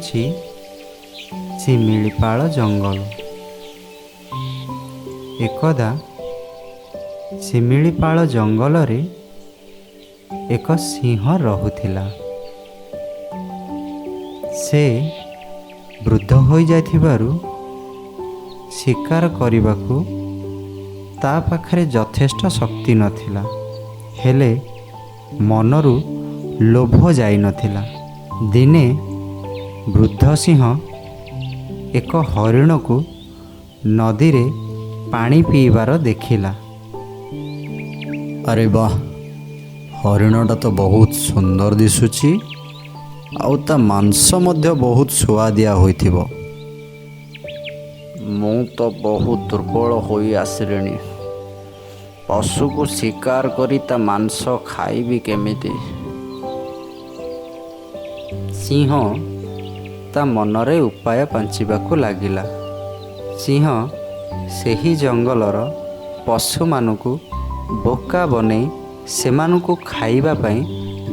ହେଉଛି ଶିମିଳିପାଳ ଜଙ୍ଗଲ। ଏକଦା ଶିମିଳିପାଳ ଜଙ୍ଗଲରେ ଏକ ସିଂହ ରହୁଥିଲା। ସେ ବୃଦ୍ଧ ହୋଇଯାଇଥିବାରୁ ଶିକାର କରିବାକୁ ତା ପାଖରେ ଯଥେଷ୍ଟ ଶକ୍ତି ନଥିଲା, ହେଲେ ମନରୁ ଲୋଭ ଯାଇନଥିଲା। ଦିନେ ବୃଦ୍ଧ ସିଂହ ଏକ ହରିଣକୁ ନଦୀରେ ପାଣି ପିଇବାର ଦେଖିଲା। ଆରେ ବାଃ, ହରିଣଟା ତ ବହୁତ ସୁନ୍ଦର ଦିଶୁଛି, ଆଉ ତା ମାଂସ ମଧ୍ୟ ବହୁତ ସୁଆଦିଆ ହୋଇଥିବ। ମୁଁ ତ ବହୁତ ଦୁର୍ବଳ ହୋଇ ଆସିଲିଣି। ପଶୁକୁ ଶିକାର କରି ତା ମାଂସ ଖାଇବି କେମିତି? ସିଂହ ତା ମନରେ ଉପାୟ ପାଞ୍ଚିବାକୁ ଲାଗିଲା। ସିଂହ ସେହି ଜଙ୍ଗଲର ପଶୁମାନଙ୍କୁ ବୋକା ବନେଇ ସେମାନଙ୍କୁ ଖାଇବା ପାଇଁ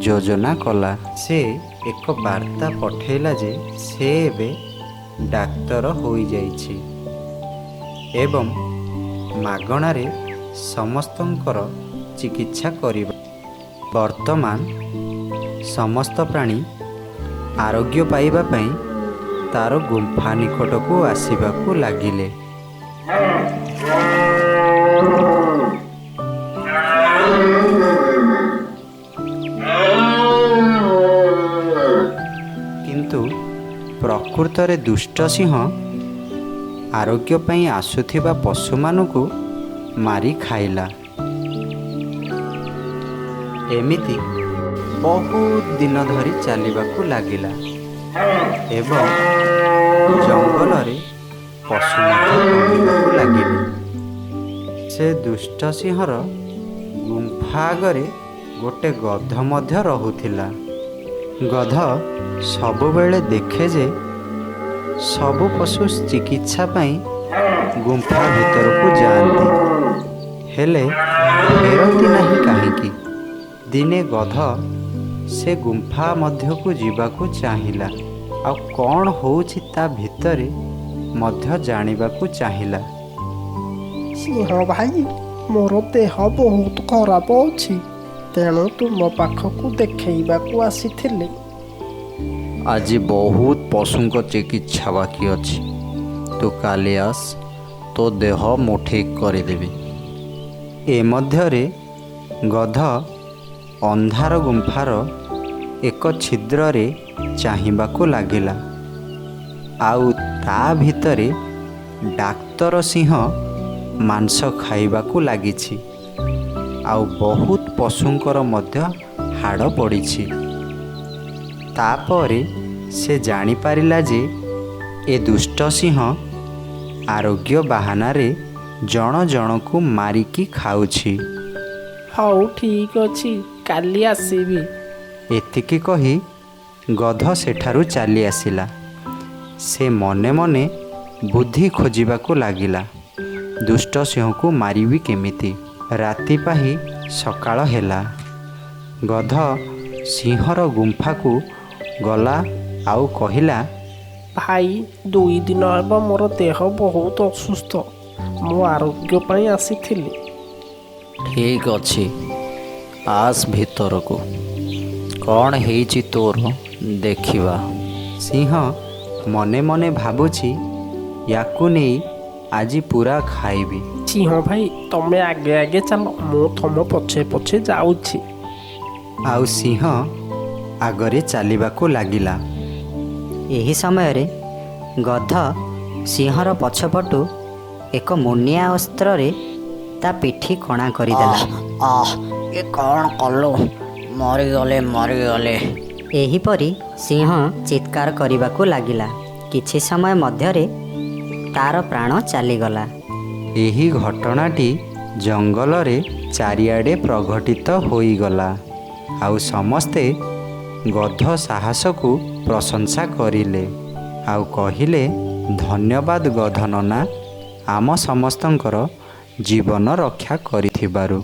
ଯୋଜନା କଲା। ସେ ଏକ ବାର୍ତ୍ତା ପଠେଇଲା ଯେ ସେ ଏବେ ଡାକ୍ତର ହୋଇଯାଇଛି ଏବଂ ମାଗଣାରେ ସମସ୍ତଙ୍କର ଚିକିତ୍ସା କରିବ। ବର୍ତ୍ତମାନ ସମସ୍ତ ପ୍ରାଣୀ ଆରୋଗ୍ୟ ପାଇବା ପାଇଁ ତାର ଗୁମ୍ଫା ନିକଟକୁ ଆସିବାକୁ ଲାଗିଲେ। କିନ୍ତୁ ପ୍ରକୃତରେ ଦୁଷ୍ଟ ସିଂହ ଆରୋଗ୍ୟ ପାଇଁ ଆସୁଥିବା ପଶୁମାନଙ୍କୁ ମାରି ଖାଇଲା। ଏମିତି ବହୁତ ଦିନ ଧରି ଚାଲିବାକୁ ଲାଗିଲା ଏବଂ ଜଙ୍ଗଲରେ ପଶୁ ମଧ୍ୟ କମିବାକୁ ଲାଗିଲେ। ସେ ଦୁଷ୍ଟ ସିଂହର ଗୁମ୍ଫା ଆଗରେ ଗୋଟେ ଗଧ ମଧ୍ୟ ରହୁଥିଲା। ଗଧ ସବୁବେଳେ ଦେଖେ ଯେ ସବୁ ପଶୁ ଚିକିତ୍ସା ପାଇଁ ଗୁମ୍ଫା ଭିତରକୁ ଯାଆନ୍ତି, ହେଲେ ଫେରନ୍ତି ନାହିଁ କାହିଁକି? ଦିନେ ଗଧ ସେ ଗୁମ୍ଫା ମଧ୍ୟକୁ ଯିବାକୁ ଚାହିଁଲା, ଆଉ କ'ଣ ହେଉଛି ତା ଭିତରେ ମଧ୍ୟ ଜାଣିବାକୁ ଚାହିଁଲା। ସିଂହ ଭାଇ, ମୋର ଦେହ ବହୁତ ଖରାପ ଅଛି, ତେଣୁ ତୁମ ପାଖକୁ ଦେଖେଇବାକୁ ଆସିଥିଲି। ଆଜି ବହୁତ ପଶୁଙ୍କ ଚିକିତ୍ସା ବାକି ଅଛି। ତୁ କାଲି ଆସ, ତୋ ଦେହ ମୁଁ ଠିକ୍ କରିଦେବି। ଏ ମଧ୍ୟରେ ଗଧ ଅନ୍ଧାର ଗୁମ୍ଫାର ଏକ ଛିଦ୍ରରେ ଚାହିଁବାକୁ ଲାଗିଲା, ଆଉ ତା ଭିତରେ ଡାକ୍ତର ସିଂହ ମାଂସ ଖାଇବାକୁ ଲାଗିଛି, ଆଉ ବହୁତ ପଶୁଙ୍କର ମଧ୍ୟ ହାଡ଼ ପଡ଼ିଛି। ତାପରେ ସେ ଜାଣିପାରିଲା ଯେ ଏ ଦୁଷ୍ଟ ସିଂହ ଆରୋଗ୍ୟ ବାହାନାରେ ଜଣ ଜଣକୁ ମାରିକି ଖାଉଛି। ହଉ, ଠିକ୍ ଅଛି, କାଲି ଆସିବି। ଏତିକି କହି ଗଧ ସେଠାରୁ ଚାଲି ଆସିଲା। ସେ ମନେ ମନେ ବୁଦ୍ଧି ଖୋଜିବାକୁ ଲାଗିଲା, ଦୁଷ୍ଟ ସିଂହକୁ ମାରିବି କେମିତି। ରାତି ପାହି ସକାଳ ହେଲା। ଗଧ ସିଂହର ଗୁମ୍ଫାକୁ ଗଲା ଆଉ କହିଲା, ଭାଇ, 2 ଦିନ ହେବ ମୋର ଦେହ ବହୁତ ଅସୁସ୍ଥ। ମୁଁ ଆରୋଗ୍ୟ ପାଇଁ ଆସିଥିଲି। ଠିକ୍ ଅଛି, ଆସ ଭିତରକୁ। କ'ଣ ହେଇଛି ତୋର ଦେଖିବା। ସିଂହ ମନେ ମନେ ଭାବୁଛି, ୟାକୁ ନେଇ ଆଜି ପୁରା ଖାଇବି। ସିଂହ ଭାଇ, ତମେ ଆଗେ ଆଗେ ଚାଲ, ମୁଁ ତମ ପଛେ ପଛେ ଯାଉଛି। ଆଉ ସିଂହ ଆଗରେ ଚାଲିବାକୁ ଲାଗିଲା। ଏହି ସମୟରେ ଗଧ ସିଂହର ପଛପଟୁ ଏକ ମୁନିଆ ଅସ୍ତ୍ରରେ ତା ପିଠି କଣା କରିଦେଲା। ଆଃ, ଏ କ'ଣ କଲୁ? ମରିଗଲେ, ମରିଗଲେ! ଏହିପରି ସିଂହ ଚିତ୍କାର କରିବାକୁ ଲାଗିଲା। କିଛି ସମୟ ମଧ୍ୟରେ ତାର ପ୍ରାଣ ଚାଲିଗଲା। ଏହି ଘଟଣାଟି ଜଙ୍ଗଲରେ ଚାରିଆଡ଼େ ପ୍ରଘଟିତ ହୋଇଗଲା, ଆଉ ସମସ୍ତେ ଗଧ ସାହସକୁ ପ୍ରଶଂସା କରିଲେ ଆଉ କହିଲେ, ଧନ୍ୟବାଦ ଗଧ ନନା, ଆମ ସମସ୍ତଙ୍କର ଜୀବନ ରକ୍ଷା କରିଥିବାରୁ।